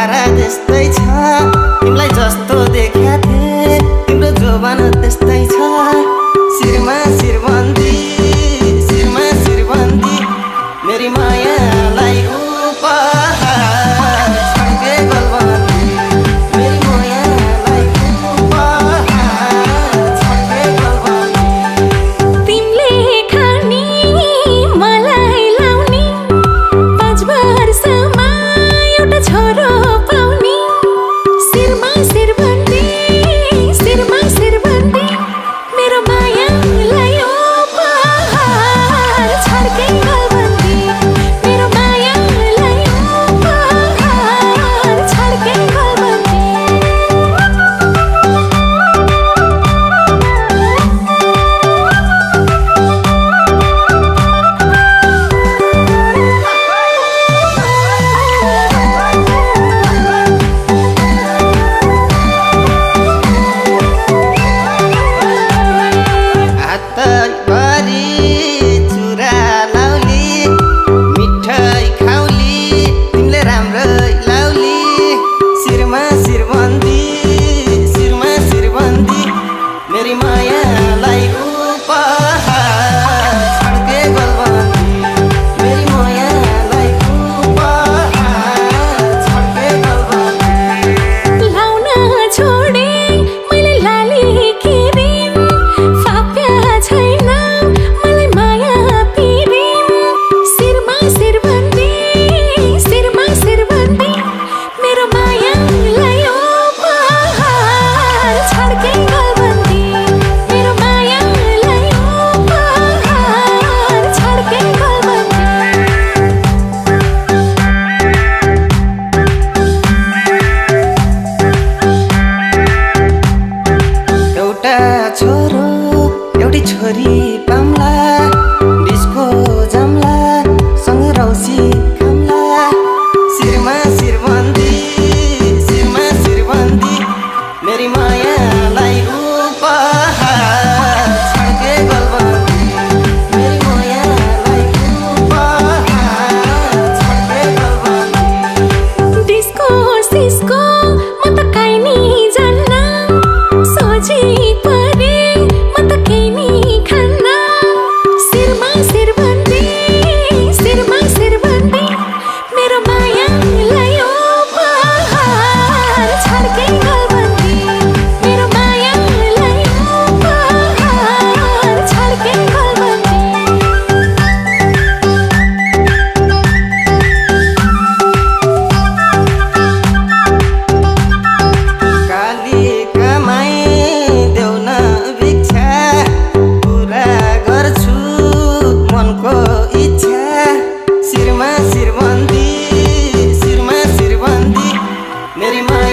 तारा त्यस्तै छ तिमीलाई जस्तो देख्या थिए तिम्रो जोबान त्यस्तै छ शिरमा शिरबन्दी शिरमा शिरबन्दी मेरी मायालाई उपहार छड्के गलबन्दी मेरी मायालाई उपहार छड्के गलबन्दी तिमीले खानी मलाई लाउने 5 वर्षमा एउटा छोरो पाउने शिरमा शिरबन्दी शिरमा शिरबन्दी मेरो मायालाई उपहार छड्के गलबन्दी मेरो मायालाई उपहार छड्के गलबन्दी हातभरि चुरा लाउली मिठाई खाउली तिमीले राम्रै लाउली शिरमा शिरबन्दी शिरमा शिरबन्दी मेरी मायालाई उपहार छड्के गलबन्दी मेरी मायालाई उपहार छड्के गलबन्दी लाउन छोडे मैले लाली किरिम फाप्या छैन मलाई माया पिरिम शिरमा शिरबन्दी शिरमा शिरबन्दी मेरो मायालाई उपहार छड्के गलबन्दी मेरो मायालाई उपहार छड्के गलबन्दी एउटा छोरो एउटी छोरी पाम्ला डिस्को जम्ला सँग रौसी खाम्ला शिरमा शिरबन्दी शिरमा शिरबन्दी मेरी मायालाई उपहार छड्के गलबन्दी मेरी मायालाई उपहार छड्के गलबन्दी डिस्को सिस्को म त काहीँ नि जान्न सोझी परे म त केही नि खान्न शिरमा शिरबन्दी शिरमा शिरबन्दी मेरो मायालाई उपहार छड्के गलबन्दी मेरो मायालाई उपहार छड्के गलबन्दी काली कमाई देऊ न भिक्षा पुरा गर्छु मनको इच्छा शिरमा शिरबन्दी शिरमा शिरबन्दी मेरी माया